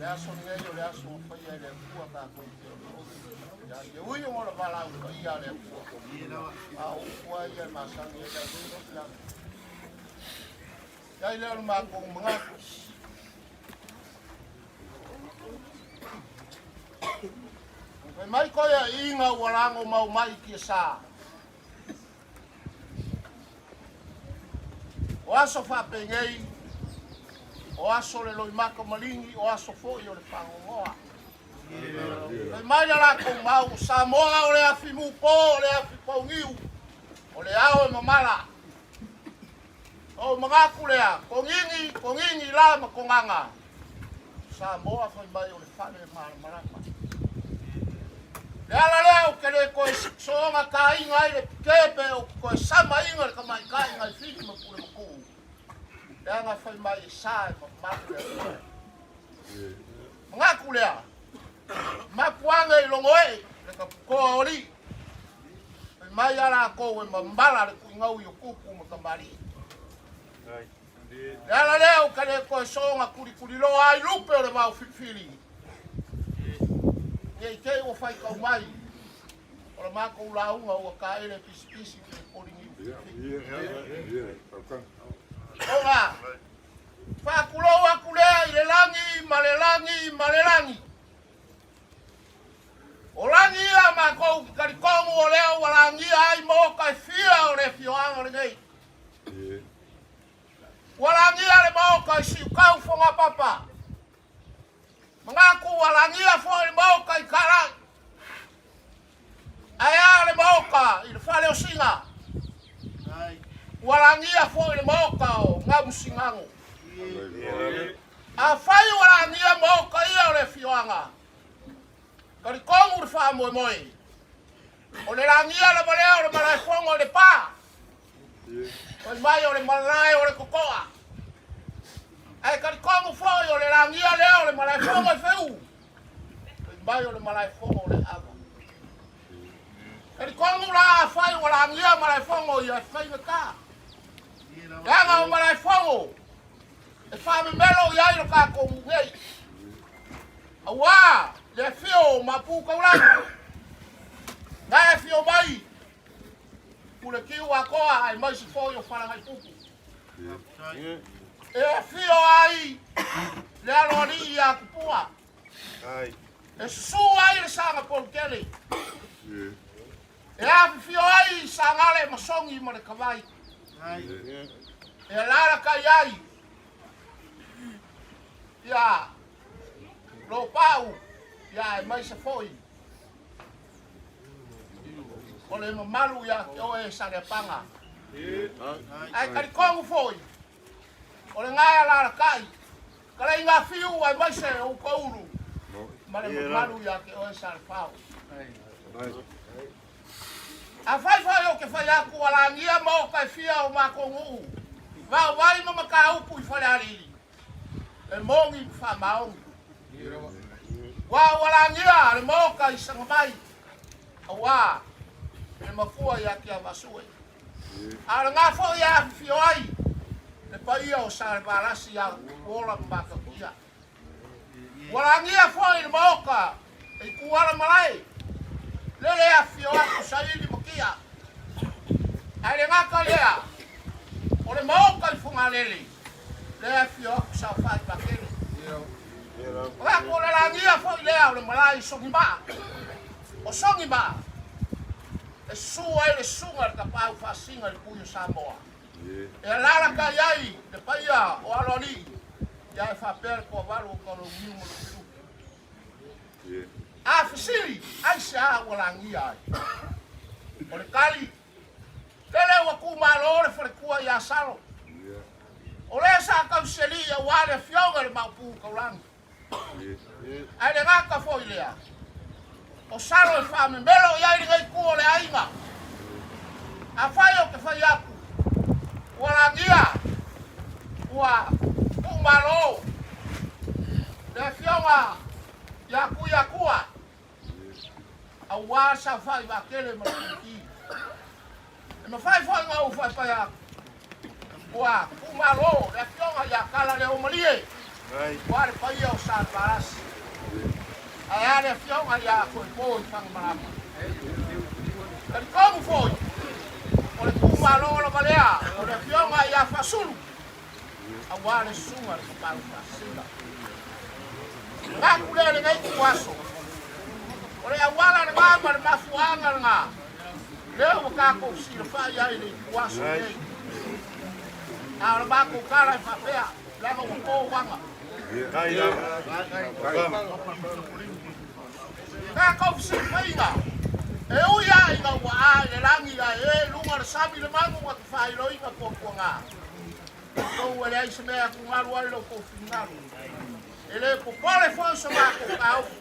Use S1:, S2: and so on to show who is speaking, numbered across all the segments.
S1: Le aso lenei o le aso ua faia e le Atua tatou te olioli ia ia. Ui ona o le valaau paia a le Atua, a o upu lava ia e masani ai le aufaigaluega. I ai lea o le matou manatu. Fai mai koe a iga ua lago mau mai tiasa. O aso faapenei, o aso le loimata maligi, o aso foi o le fagogoa. Fai mai le latou mau, o Samoa o le afi mupo, o le afi pauniu, o le ao e mamala. Ou manatu lea, kogigi, kogigi la ma kogaga. Samoa fai mai o le fale e malamalama. Le ala lea ou te le toe soona taina ai le pike pe ou te toe samaina le tamaitai nai Fili ma Pule Matuu. Leaga fai mai e sa e mamalu le Atua. Manatu lea, mapu ane i Logoee le taputoa o alii. Fai mai a latou e mamala le tuigaui o tupu ma tamalii. Le ala lea ou te le toe soona tulituliloa ai lupe o le vao filifili. Ne i te i ua faitau mai o le matou lauga ua taele pisipisi pe poli niu filifili. Ona faatulou atu lea i le lagi ma le lagi ma le lagi. O lagi ia a matou ki talitonu o lea ua lagia ai maota e fia o le afioaga lenei. Ua lagia le maota i Siutau Fogapapa. Manatu ua lagia foi le maota i Kalai. Ae a le maota i le fale o Sina. Ua lagia foi le maota o Gamusigago. Afai ua lagia maota ia o le afioaga, talitonu le faamoemoe, o le lagia lava lea o le malaefono i Lepa. Fai mai o le malae o le totoa. Ae talitonu foi o le lagia lea o le malaefono i Feuu. Fai mai o le malaefono o le ava. Talitonu la afai ua lagia malaefono ia e faigata. Leaga o malaefono e faamemelo i ai lo tatou nuu nei. Auā le afio o Mapu Taulagi. Na e afio mai Pule Kiu Atoa aemaise foi o Falagaipupu. E afio ai le aloalii ia Tupua. E susu ai le saga polokele. E afifio ai Sagale ma Sogi ma le Kavai. E alalatai ai ia Lopau ia aemaise foi o le mamalu ia te oe Saleapaga. Ae talitonu foi, o le gae alalatai, kalaiga fiu aemaise o Ukaulu ma le mamalu ia te oe Salefao. Afai foi ou te fai atu ua lagia maota e fia o matou nuu, Vaovai ma Mataupu i Falealili, e moni ma faamaoni. Ua ua lagia le maota i Sagamai, auā le makua ia Tiavaasue. A o lena foi e afifio ai le paia o Salevalasi ia Tupuola ma Matautia. Ua lagia foi le maota i Tualamalae, lele e afifio atu Saili ma Tia. Ae le gata lea, o le maota i Fogalele, lea e afifio atu Saofai Vakele. O atu o le lagia foi lea o le malae i Sogimaa. O Sogimaa, e susu ai le susuga i le Tapaau Faasisiga i le Tui o Samoa. E alalatai ai le paia o Aloalii, ia e faapea le toavalu o Tolouniu ma Lufilufi. A fesili, aisea ua lagia ai? O le tali, lele ua tumalo le faletua ia Salo. O lea sa tausialii aua le afioga i le Maopu Taulagi. Ae le gata foi lea, o Salo e faamemelo i ai lenei itu o le aiga. Afai ou te fai atu, ua lagia, ua tuumalo le afioga ia Tuiatua, aua le saofai vaatele ma le Komiti. E mafai foi ona ou faapea atu, ua tuumalo le afioga ia Kalaleomalie. Ua le paia o Salevalasi. Ae a le afioga ia Foepo i Fagamalama. Talitonu foi, o le itumalo lava lea o le afioga ia Faasulu, aua le susuga i le Tapaau Faasisina. Manatu lea i lenei ituaso, o le auala lena ma le mafuaaga lena lea ua tatou silafai ai i le ituaso lenei. A o le matou tala e faapea, leaga ua to uaga. Tatou fesilafaiga, e ui lava ina ua a i le lagi ae e i luga o le sami le manu na te faailoina puapuaga. Atonu e leai se mea e atugalu ai lo outou finagalo. E le popole foi so matou taofi.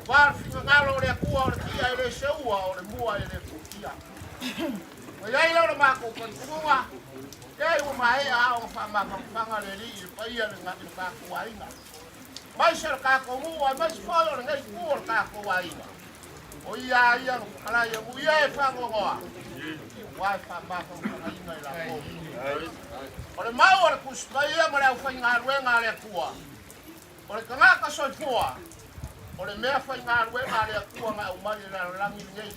S1: Aua o le finagalo o le Atua o le tia e le seua, o le mua e le futia. Ua i ai lea o le matou talitonuga, leai ua maea a ona faamafanafana le Alii i le paia i le tatou aiga. Aemaise o le tatou nuu, aemaise foi o lenei itu o le tatou aiga. O ia a ia na fetalai amuia e faanoanoa, aua e faamafanafanaina i latou. O le mau a le Tusi Paia ma le aufaigaluega a le Atua, o le tagata soifua, o le mea faigaluega a le Atua na aumai e le lalolagi lenei.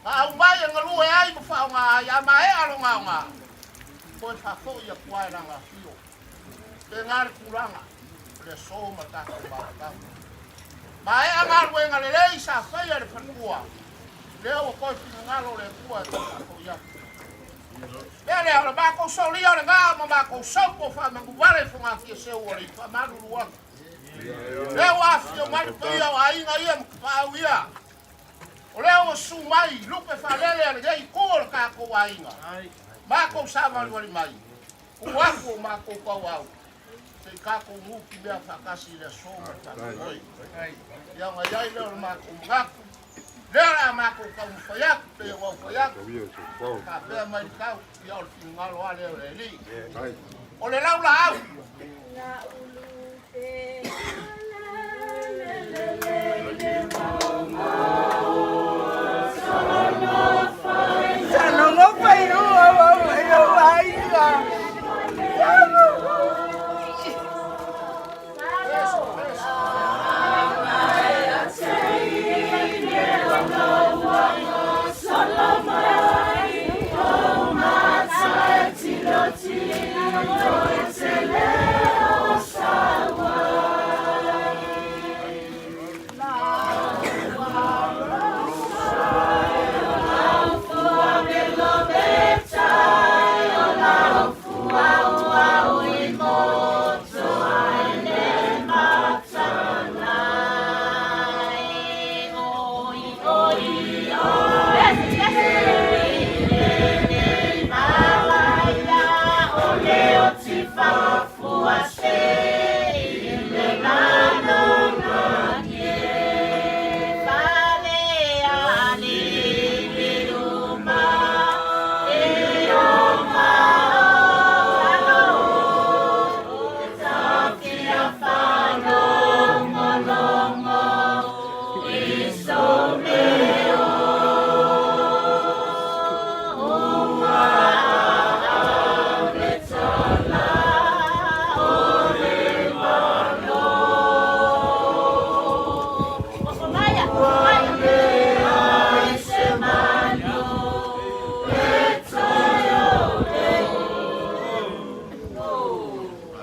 S1: Na aumai e galue ai ma faaaoga ai, a maea lona aoga, toe faafoi atu lava i lana afio. Pena le tulaga o le aso ma tatou matatau. Maea galuega lelei sa faia e le faletua, lea ua toe finagalo le Atua e toe faafoi atu. Mea lea, o le matou solia o le gaa ma matou sopo faamanuvale i fogafiaseu o le faamalulu atu. Lea ua afifio mai le paia o aiga ia ma tapaau ia. O lea ua susu mai lupe faalele a lenei itu o le tatou aiga. Matou savalivali mai. Tuu atu o matou tauau se i tatou nutimea faatasi i le aso ma le faamoemoe. Ia ona i ai lea o le matou manatu, lea o le a matou taumafai atu pei ua ou fai atu, faapea mai le tau, ia o le finagalo lava lea o le Alii. O le laulaau.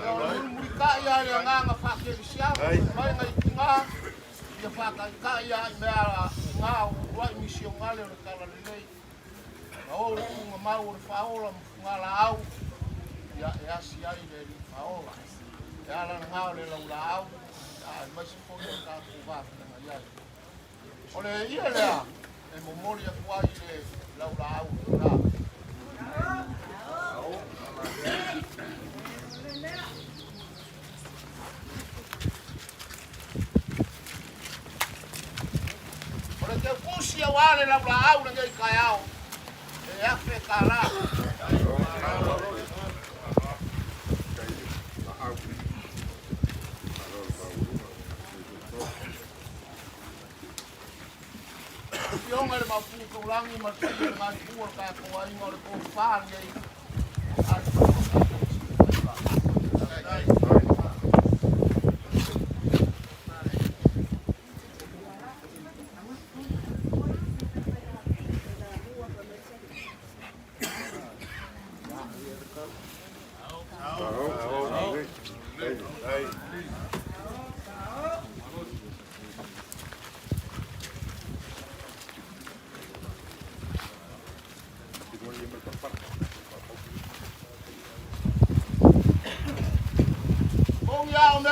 S1: Mulimulitai lava i le agaga faakerisiano, fai mai nai tina ia faataitai lava i mea tina o uluai misionale o le Talalelei. Na o le tuugamau o le faaola ma fugalaau, ia e asi ai le alii faaola. E ala lena o le laulaau, aemaise foi o le tatou va feagai ai. O le ie lea e momoli atu ai le laulaau o tina. O le teutusi aua le laulaau lenei taeao e $1,000. Afioga i le Maopu Taulagi ma le paia o le Maopu o le tatou aiga o le tofa lenei a le Faiva.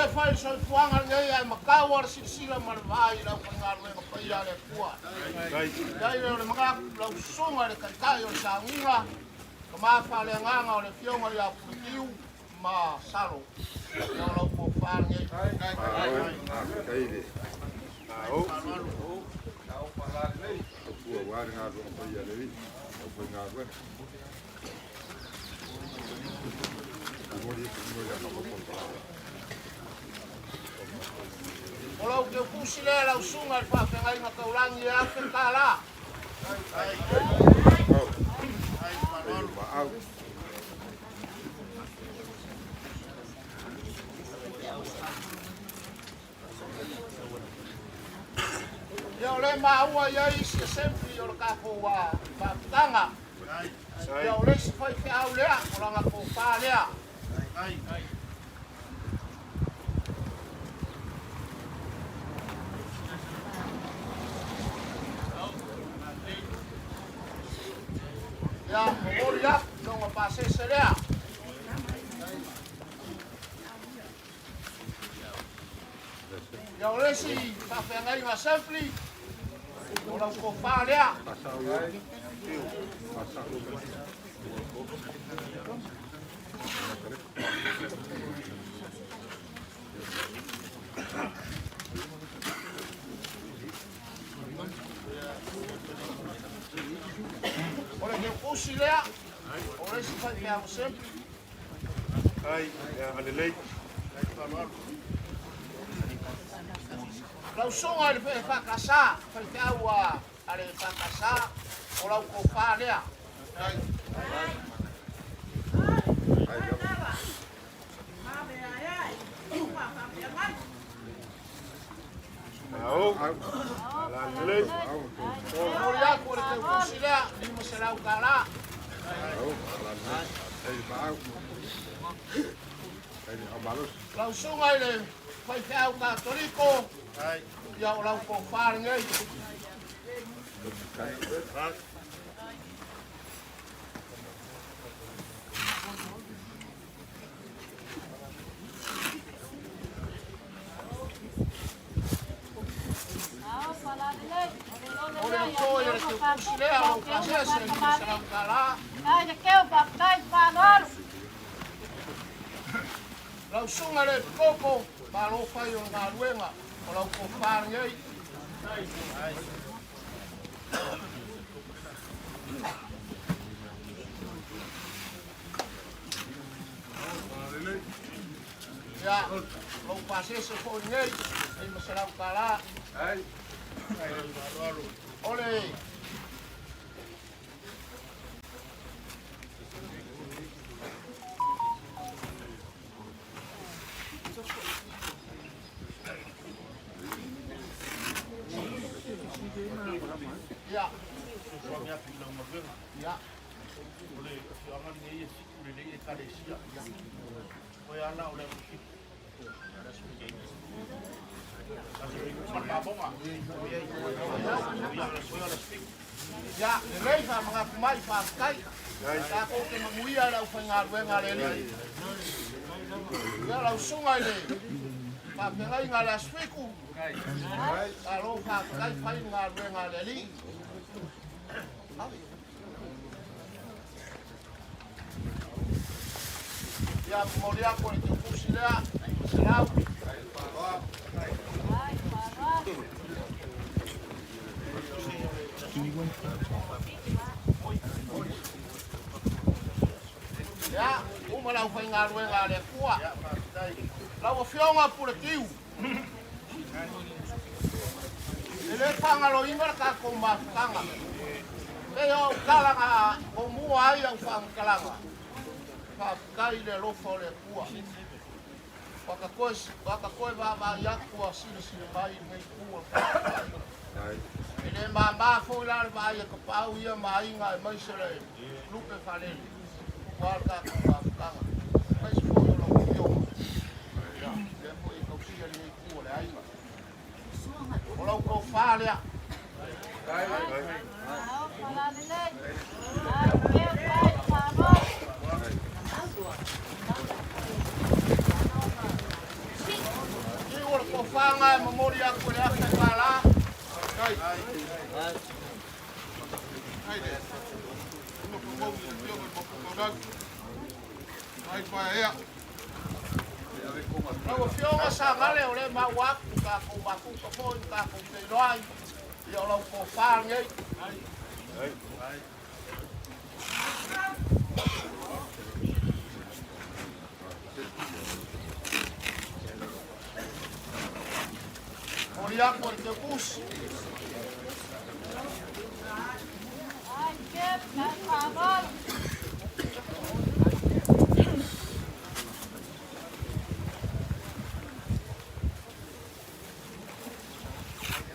S1: le fai le soifuaga lenei ae matau a le silasila ma le vaai i le aufaigaluega paia a le Atua. I ai lea o le manatu lau susuga i le Taitai o le Sauniga, tama faaleagaga o le Afioga ia Pulutiu ma Salo. Ia o lau tofa lenei. O lau teutusi lea lau susuga i le faafeagaiga taulagi e $1,000. Ia o lea e maua i ai isi assembly o le tatou mafutaga. Ia o le isi faifeau lea, o lana tofa lea. Ia, momoli atu lona pasese lea. Ia o le isi faafeagaiga assembly, o lau tofa lea. O le teutusi lea, o le isi faifeau assembly. Lau susuga i le EFKS, faifeau a le EFKS, o lau tofa lea. Momoli atu o le teutusi lea, $500. Lau susuga i le faifeau Katoliko, ia o lau tofa lenei. O le ato i le teutusi lea, o lau pasese, $500. Lau susuga i le Epikopo, malo fai o le galuega, o lau tofa lenei. Ia, lou pasese foi lenei, $500. O le Ia. Ia.
S2: O le afioaga lenei e fitu lelei Ekalesia. Koe ala o le aso 7. Ma le mamoga. Koe ala 7.
S1: Ia, lelei faamanatu mai, faafetai. Tatou te manuia i le aufaigaluega a le Alii. Ia, lau susuga i le faafeagaiga a le aso 7, malo faafetai fai le galuega a le Alii. Ia, momoli atu o le teutusi lea, $500. Ia, uma le aufaigaluega a le Atua. Lau Afioga Puletiu, e le faagaloina le tatou mafutaga. Pei o au tala na tomua ai au faamatalaga, faafetai i le alofa o le Atua. Ua ta toe vaavaai atu ua silasila mai i lenei itu o le faafetai. E le mama foi la le vaai a tapaau ia ma aiga aemaise le lupe faalele aua le tatou mafutaga, aemaise foi o lau Afioga. Ia, lea foi e tausia lenei itu o le aiga. O lau tofa lea. Talosaga e momoli atu i le $1,000. Lau Afioga Sagale o le maua atu tatou mafuta foi ma tatou feiloai, ia o lau tofa lenei. Momoli atu e le Tepusi.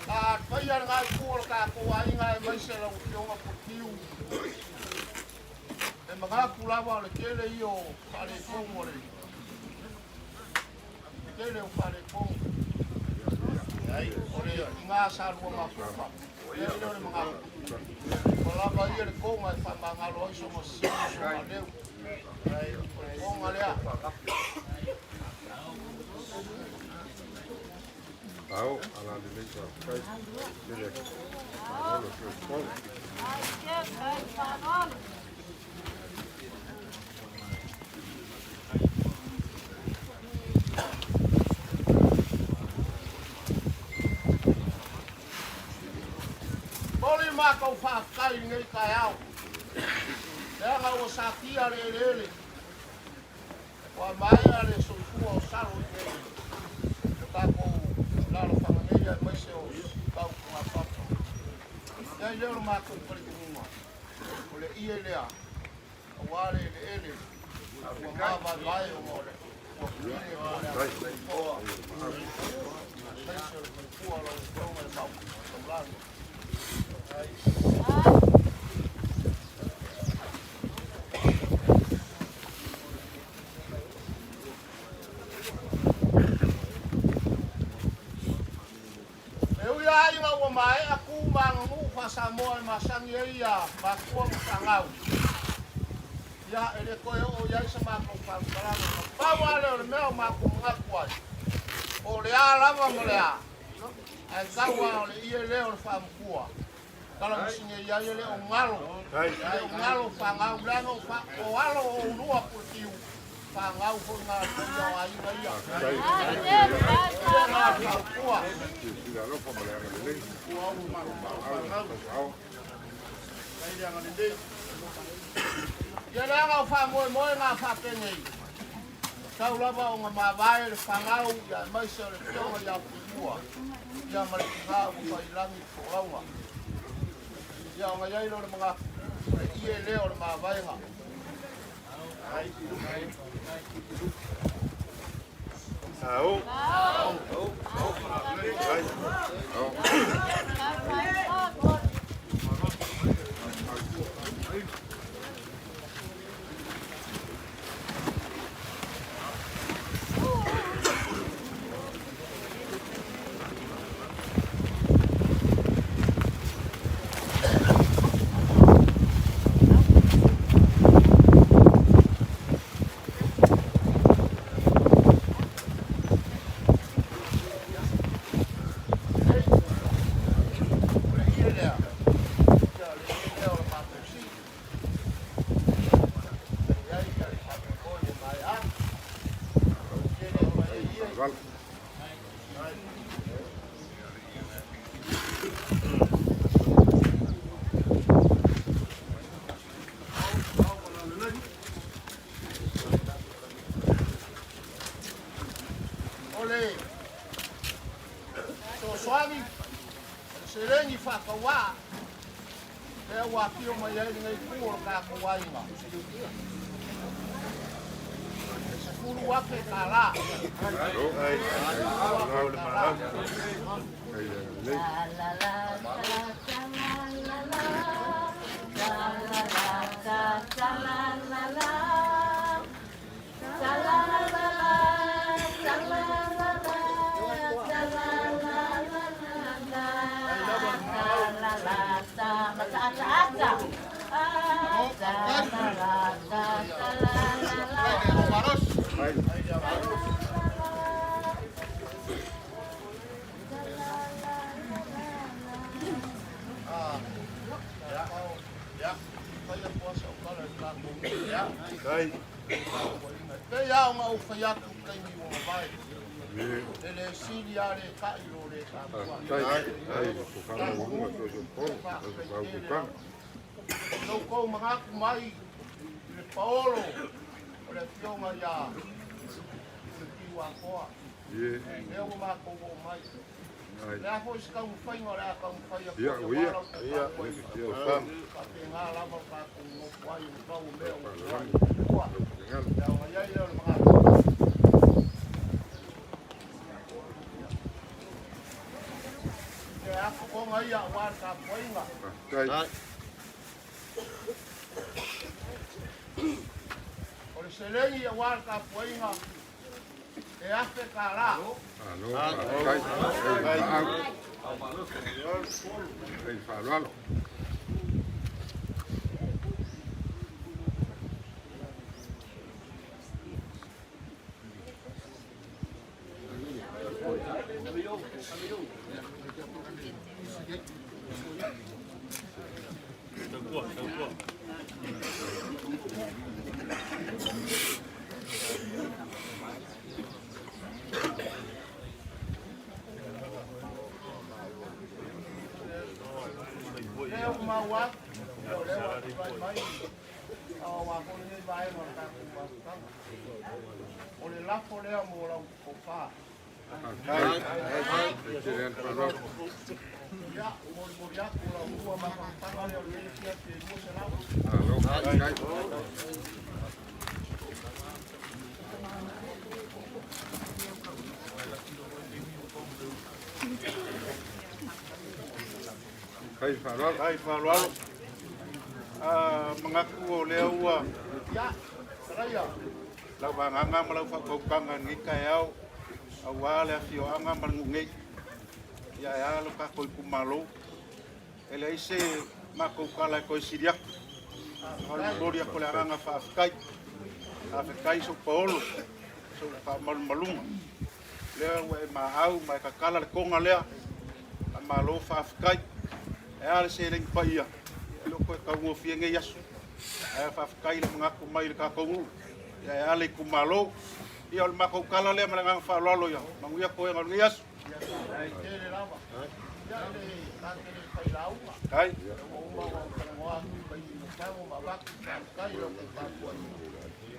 S1: A paia le ngai o le tatou aiga aemaise lau Afioga Puletiu. E manatu lava o le tele ia o faaletonu o le tele o faaletonu o le iga sa lua mafufa. Ia le o le manatu. Ua lava ia le toga e faamagalo ai sona sisi ma sona leu. O le toga lea.
S3: Ao, ala lelei faafetai. Tele atu. Malo le soifua.
S1: Momoli matou faafetai i lenei taeao. Leaga ua satia le eleele. Ua maea le soifua o Salo i nei o tatou lalofaga nei aemaise o tau togafata. Ia i lea o le matou talitonuga, o le ie lea, aua le eleele ua mavaevae ona o le ua pine po o le soifua. Aemaise o le soifua o lau Afioga i le Maota Taulagi. E ui lava ina ua maea tu ma aganuu faa-Samoa e masani ai ia matua ma fanau, ia e le toe oo i ai sa matou faamatalaga. Na pau lava lea o le mea o matou manatu ai, o le a lava ma le a, ae tau lava o le ie lea o le faamatua. Talamasine i ai e le o galo, e le o galo fanau, leaga o alo o ulua Puletiu, fanau foi na paia o aiga ia. Ia na faamatua.
S3: Silasila alofa ma le agalelei. Ao.
S1: Ia leaga o faamoemoega faapenei, tau lava ona mavae le fanau ia aemaise o le afioga ia Pulemua ia ma le tina ua faiilagi le folauga. Ia ona i ai lea o le manatu, o le ie lea o le mavaega.
S3: Ao.
S1: O le ie lea, ia o le ie lea o le matou sii. E i ai le faamoemoe ua maea atu. O le ie lea e fai ai ia.
S3: Val.
S1: O le fesoasoani, o le seleni faatauā, lea ua afio mai ai lenei itu o le tatou aiga. E $10,000.
S3: Malo.
S1: $10,000.
S3: Ai le agalelei. Ai.
S1: E pei lava ona ou fai atu i le taimi ua mavae, e le sili lava le ta'i i lo le tapuai. Faafetai tele lava. I lo outou manatu mai i le paolo o le Afioga ia Puletiuafoa, lea ua matou oo mai. O le a foi se taumafaiga o le a taumafai atu ai aua lau tapuaiga. Faapena lava lo tatou nonofo ai ona pau o mea ua tuai ua. Ia ona i ai lea o le manatu. Ia afofoga ia aua le tapuaiga. O le seleni aua le tapuaiga e $1,000.
S3: Malo, faafetai. Faafetai le faaaloalo.
S1: Lea ua maua atu, o lea ua tulai mai aua foi lenei vaega o le tatou mafutaga. O le lafo lea mo lau tofa.
S3: Faafetai. Faafetai tele lava le faaaloalo.
S1: Ia, molimoli atu lau lua mafanafana lea o lenei afiafi e 200.
S3: Malo, faafetai. Faafetai le faaaloalo.
S2: Faafetai faaaloalo. Manatu o lea ua
S1: Ia, Saraia.
S2: lau vagaga ma lau faautautaga i lenei taeao aua le afioaga ma le nuu nei. Ia e a lo tatou itumalo. E leai se matou tala e toe sili atu. Na o le momoli atu o le agaga faafetai. Faafetai sou paolo, sou faamalumaluga. Lea ua e maau ma e tatala le toga lea. Faamalo faafetai. E a le seleni paia, e le o toe taugofie nei aso. Ae faafetai le manatu mai i le tatou nuu. Ia e a le itumalo. Ia o le matou tala lea ma le agaga faaaloalo ia. Manuia toega o lenei aso.
S1: Ia, faafetai tele lava. Ia, e le ta te le fai lauga.
S2: Ai.
S1: Ua uma ona ou talanoa atu i taimi ua tago ma avatu faafetai i lau tapuaiga.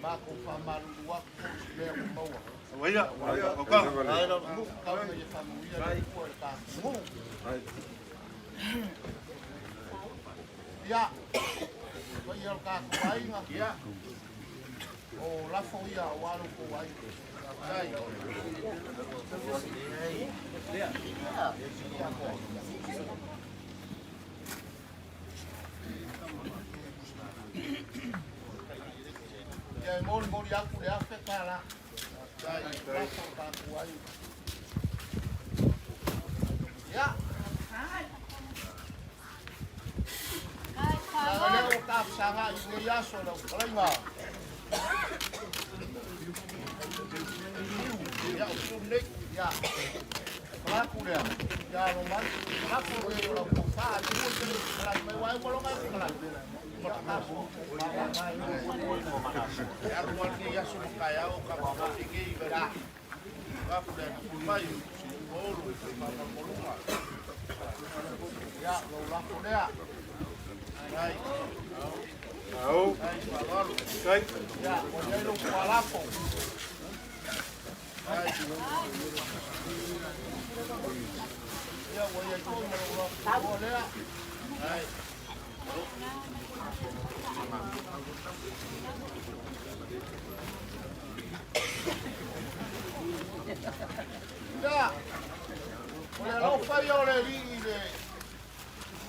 S1: Matou faamalulu atu foi i se mea ua maua.
S2: Auaia. Auaia.
S1: Tau ina ia faamanuia le Atua i le tatou nuu. Ia, paia o le tatou aiga, ia, o lafo ia aua lo outou aiga. Ia e molimoli atu le $1,000. Lafo o le tatou aiga. Ia, leaga lea ua tafesagai i lenei aso lau fetalaiga. Ia, o Fiu lenei, ia, manatu lea, ia alo mai, lafo lea o lau tofa, aua te le fetalai mai, aua e uma loa ona e fetalai. Ia, tatou.
S2: E alu lava lenei aso ma taeao o tatou faapengei vai. Afu le atu mai, olu e faamalumaluga.
S1: Ia, lou lafo lea.
S2: Ai. Au. Ai, faaaloalo. Ai.
S1: Ia, ua i ai lou tualafo.
S2: Ai.
S1: Ia, ua i ai foi ma lou lafo lea.
S2: Ai.
S1: Ia, o le alofa ia o le Alii i le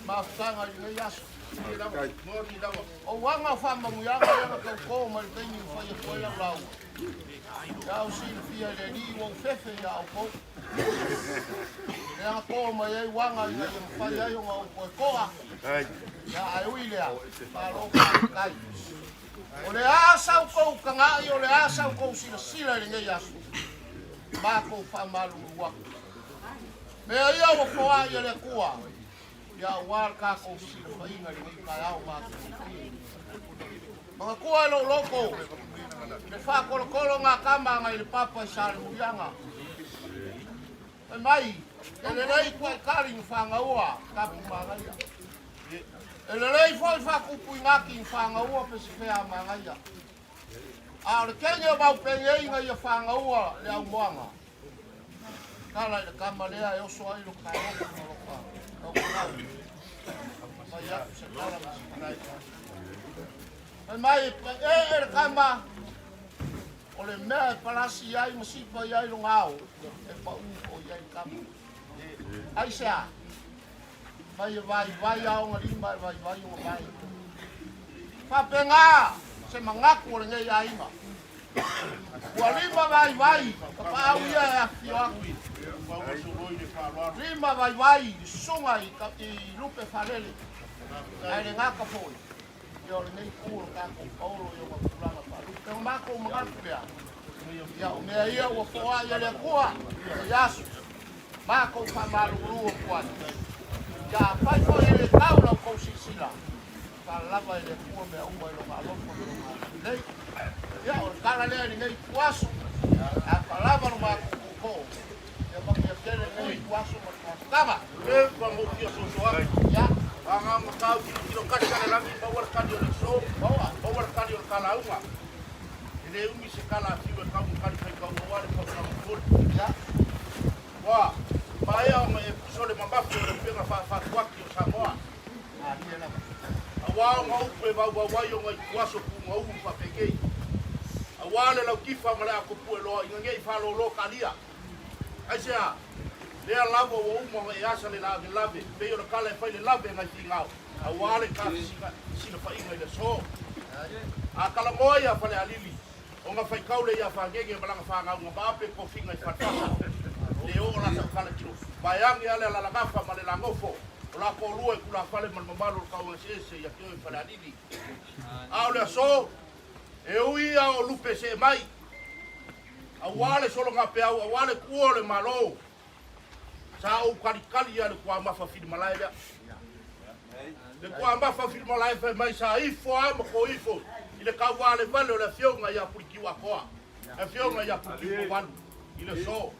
S1: mafutaga i lenei aso.
S2: Moni lava.
S1: O aga o faamanuiaga ia na tauto mai le taimi ua fai atu ai lau lauga. Ia au silafia i le Alii ua ou fefe ia outou. Lea na to mai ai uaga ina ia mafai ai ona ou toe toa.
S2: Ai.
S1: Ia, ae ui lea, malo faafetai. O le a sa outou tagai, o le a sa outou silasila i lenei aso, matou faamalulu atu. Mea ia ua foai e le Atua, ia aua le tatou fesilafaiga i lenei taeao matagofie. Manatua e lou loto le faakolokolo ga kama agai le papa i Salemuliaga. Fai mai, e lelei tuaitali na fagaua tapu manaia. E lelei foi faapupuigaki na fagaua pesefea a manaia. A o le kene o mau penei na ia fagaua le aumoaga. Tala i le kama lea e oso ai lo ta loto ma lo ta tauanau. Fai atu se tala ma se fanaika. Fai mai, e e le kama, o le mea e palasi ai ma sipa i ai lona ao, e paʻū foi i ai le kama. Aisea? Mai e vaivai a ona lima e vaivai ona vae. Faapena se manatu o lenei aiga. Ua lima vaivai tapaau ia e afifio atu. Lima vaivai le susuga i Lupe Falele. Ae le gata foi, ia o lenei itu o le tatou paolo i ona tulaga faalupe. O matou manatu lea, ia o mea ia ua foai e le Atua i aso, matou faamalulu atu ai. Ia afai foi e le tau la outou silasila, faalava e le Atua mea uma i Lona alofa ma Lona agalelei. Ia o le tala lea i lenei ituaso, a faalava lo matou tootoo, ia manuia tele lenei ituaso ma le fonotaga. Ia. Ia. Malie lava.
S2: Auā ona upu e vauvau ai ona ituaso puugaulu faapenei. Auā le lautifa ma le atopueloa ina ne i faalōlō talia. Aisea? Lea lava ua uma ona e asa le lavelave, pei o le tala e fai le lave nai finao, auā le ta fesilafaiga i le aso. A talanoa ia Falealili, ona faitau lea ia Fagege ma lana fanau na maape tofiga i Falefasa. Le oo la sau tala tino, vaeane a le alalagafa ma le lanofo, o la toalua i tulafale ma le mamalu o le taueseese ia te oe Falealili. A o le aso, e ui a o lupe see mai, auā le sologapeau, auā le tuua o le Malo, sa ou talitali ia le tuamafa filimalae lea. Le tuamafa filimalae fai mai sa ifo a ma ko ifo i le tauvalevale o le afioga ia Pulitiuatoa, le afioga ia Pulitiupovalu i le so.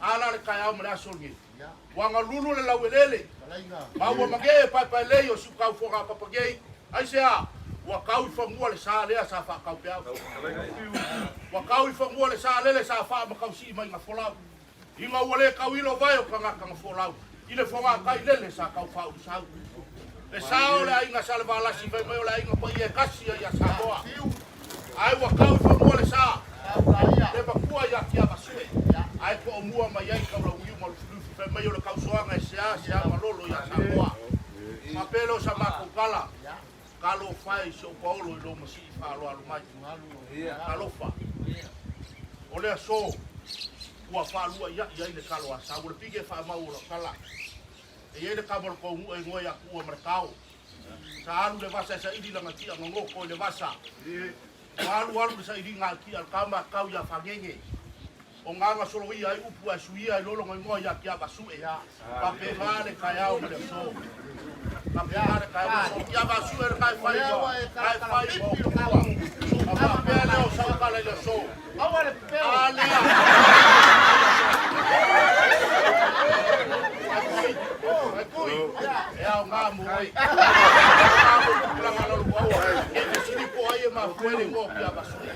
S2: A la le taeao ma le aso lenei, ua galulu le lauelele, ma ua magee paepaelei o siutau fogapapa nei. Aisea? Ua tau i fanua le sa lea sa faataupeau. Ua tau i fanua le sa lele sa faamatausi'i mai na folau. Ina ua le tauilo vae o tagata na folau i le fogatai lele sa tau faaulusau. Le sa o le aiga Salevalasi fai mai o le aiga paia e tasi ia ia Samoa. Ae ua tau i fanua le sa, le matua ia Tiavasue, ae toomua mai ai Taulauniu ma Lufilufi fai mai o le tausoaga e sea sea malolo ia Samoa. Faapea lea o sa matou tala, talofa e i si ou paolo i lou masii faaaloalo mai. Talofa. O le aso ua faaluaiai ai le talo a Sau, o le pige faamau o lau tala. E i ai le tama o le Tonu'u e igoa ia Tuua ma le Tao. Sa alu le vasa e saili lana tia gagoko i le vasa. Ua alu alu le sailiga a tia le tama tau ia Fagege. O gaga soloia ai upu ae suia ai lologa igoa ia Tiavasue. Faapena le taeao ma le aso. Faapena le taeao ma le aso. Tiavasue le tae fai ua tae fai ua o tua. Ma faapea lea o sau tala i le aso. A lea. Ai kui, ai kui, e aoga mo oe. E aoga mo tupulaga lalo aua. E fesili po o ai e mafua ai le igoa o Tiavasue.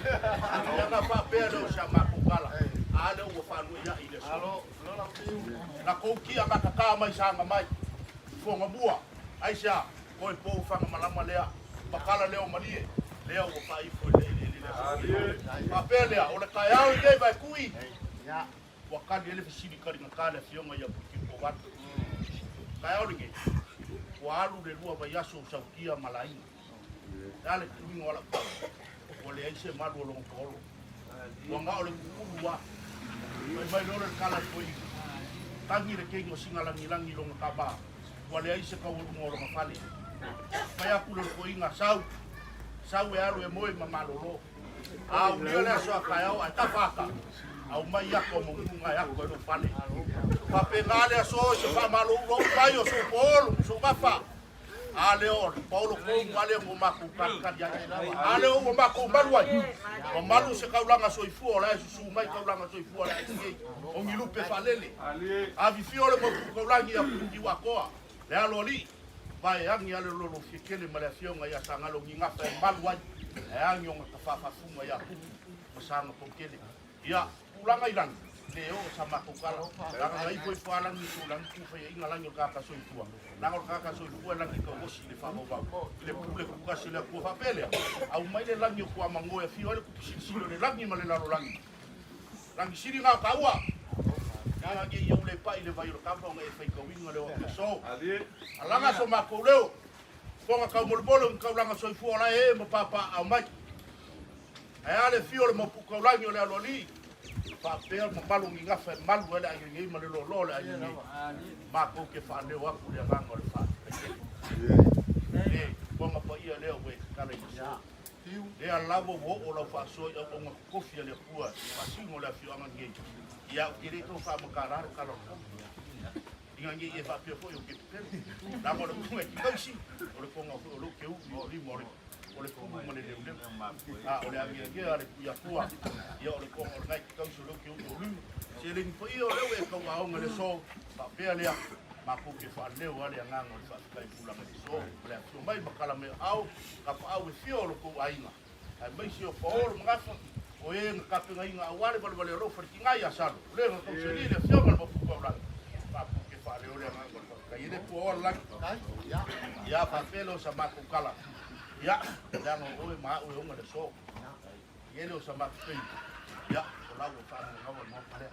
S2: Ia ona faapea lea o si a matou tala, a lea ua faaluaiai i le aso. Na kou kia gatata mai saga mai, i Fogamua, aisea, toe pou Fagamalama lea, ma tala lea o Malie, lea ua faaifo i le eleele lea sa Faapea lea, o le taeao lenei Vaekui, ua tali ai le fesili taligata le afioga ia Putipovalu. Taeao lenei, ua alu le 2 vaiaso o sautia ma laina. E a le tuuina o lau tala? Ua leai se malu o lona paolo. Ua na o le kukulu lava. Fai mai loa le tala i toeaina, Tagi le keiki o Sinalagilagi i lona tama, ua leai se taualuga o lona fale. Fai atu le toeaina, Sau, sau e alu e moe ma malolo. A aulia le aso a taeao ae tafa ata, aumai ato a maunuga e ato ai lou fale. Faapena le aso i se faamaloulou mai o sou paolo ma sou gafa.
S1: A lea o paolo kou a lea ua makou talitali ai. A lea ua makou malu ai. Ua malu se kaulaga soifua o la e susu mai kaulaga soifua a le aiga nei. O ni lupe faalele. Afifio le Maopu Taulagi ia Putiuakoa, le Aloalii, vaeage a le Lolofiakele ma le Afioga ia Sagalo Gigafa e malu ai, ae agi ona tafafaafuga ia Tupu ma Saga Pautele. Ia, tulaga i lagi, le oo sa matou tala, leaga na ifo ifo lava lagi i tulaga tu faiaiga lagi o le tagata soifua, leaga o le tagata soifua e lagi tauosi i le faavauvau, i le pule tutasi a le Atua faapea lea, aumai le lagi o Tuamago e afio ai le Tupu Silisili o le lagi ma le lalolagi. Lagi sili na o taua, leaga ne i ou le pai i le vai o le kava ona e faitauina le o aso. Alaga so matou leo, fofoga taumolemole o ni taulaga soifua o la e ee ma papaaao mai. Ae a le afio o le Maopu Taulagi o le Aloalii, faapea le mamalu o ni gafa e malu ai le aiga nei ma le loaloa o le aiga nei. Matou te faaleo atu le agaga o le faafetai tele. Le fofoga paia lea ua e tatala i le aso. Lea lava ua oo lau faasoa i auauna totofi a le Atua i le faasino o le afioaga nei. Ia ou te le tau faamatala le tala o le fono. Ina ne i e faapea foi ou te pepelo. Leaga o le uiga e te tausi, o le toga foi o lou te ui o lima o le o le pulu ma le leuleu. A o le agiagia a le Tuiatua, ia o le toga o lena e te tausi o lou te ui o lima. Seleni paia o lea ua e tauaoga i le aso, faapea lea, matou te faaleo lava le agaga o le faafetai tulaga i le aso. O le afio mai ma kala mai aao, tapaau e fia o lo tou aiga, aemaise o Paolo ma Gafa, o e na tapenaina aua le valevale o lou faletiga ia Salo, o le na tausialii le afioga i le Maopu Taulagi, matou te faaleo le agaga o le faafetai. E le puaoa le lagi. Ia faapea lea o sa matou tala, ia, leaga o oe ma au e ona le aso. E le o sa matou taimi, ia, o la ua faanoanoa le Maota lea.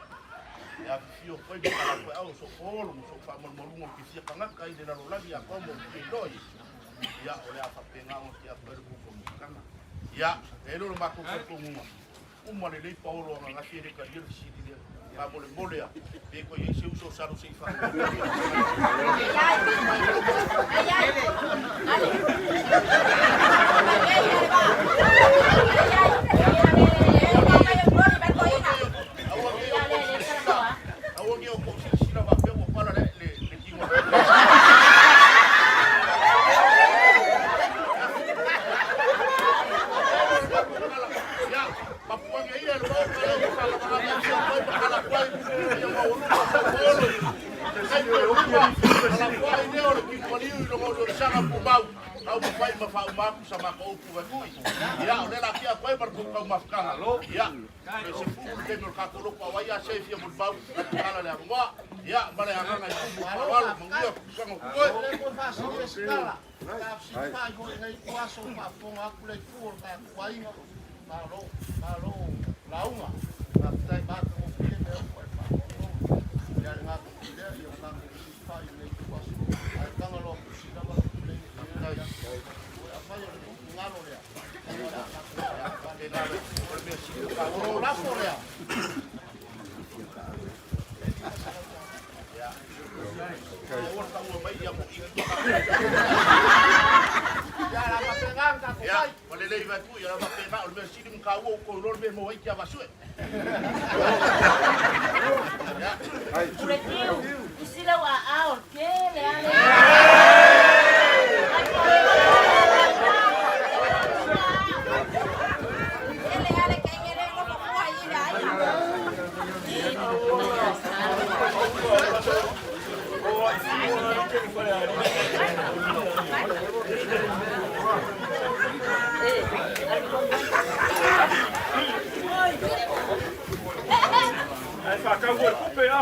S1: E afifio foi ma talafaeau o sou paolo ma sou faamalumaluga ou te fia tagata i le lalolagi atoa ma ou te iloa i Ia, o le a faapena ona tea atu ai le tou mafutaga. Ia, e le o le matou talitonuga, uma lelei paolo ananafi e le talia le fesili lea. Faamolemole a, pe toe i ai se uso o Salo se i faaauau. Aua ne i outou silasila, aua ne i outou silasila faapea ua pala le, le, le tino. Ia, mapuangia ia le maota lea ua faalagalaga ai sia koe ma kala atu ai, ia maualuga o sau paolo i se taimi o luma, alafoai lea o le tino maliu i luga o le saga pumau. Taumafai ma faauma atu sa matou upu vaetui. Ia, o lea la tea atu ai ma le tou taumafataga. Ia, e se fulu le taimi o le tatou lotu auai a se fia molimau, tatala le avanoa. Ia, ma le agaga e tumu faaaloalo, manuia pusaga o totoe.
S4: O le toe faasili e se tala, sa fesilifaai foi i lenei ituaso o faafofoga atu le itu o le tatou aiga. Malo, malo lauga. Faafetai matagofie mea uma i le faafogafoga. Ia le gatofie lea, ia o tatou fesilifaai i lenei ituaso. Ae taga loa tusi lava lau puleni. Afai o le finagalo lea, o lou lafo lea.
S1: Ia, ua lelei vae tui, ia faapena o le mea sili ma taua ua tou iloa le mea e maua ai tiavasue. Ia.
S5: Puletiu, usi lau aao, tele ale. Tele ale ke ngere ngo mo ai le ai.
S6: Ae faatau foi le tupe a.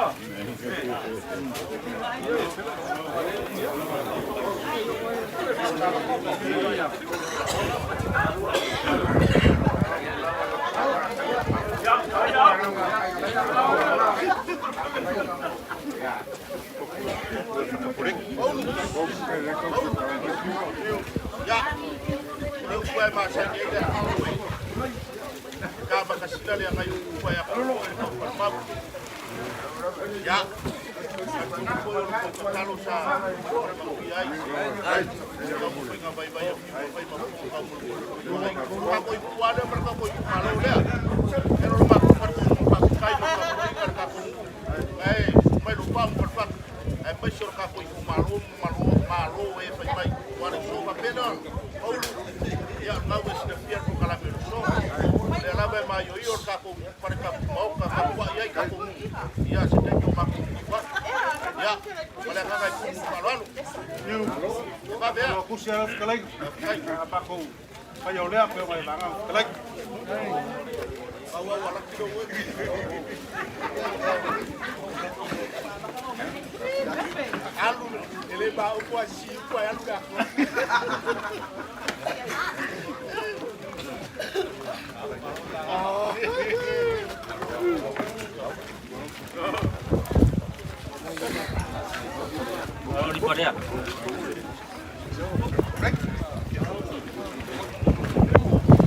S1: Ia, o le upu e masani ai le Ka makasina le agai o upu e ako le tau Ia, atonu foi o le tou tatalo sa manuia ai. Taumafaiga vaivai a fiu ma fai ma fofoga taumolimoli. Tatou ipu lava lea ma le tatou itumalo lea. E lo matou faatonuga faafetai mo le tapuaiga a le tatou nuu. Ae susu mai Lopa ma Falefatu, aemaise o le tatou itumalo ma Malo e fai mai. Ia, se taimi o matou tutu atu. Ia, ma le agaga e tumu faaaloalo. E vave a.
S2: Ua tusi lau fetalaiga. A matou faia o lea pei ona e laga lau fetalaiga.
S1: Auau alaki lou e. Alu, e le maaupu a sisi upu ae alu le atoa.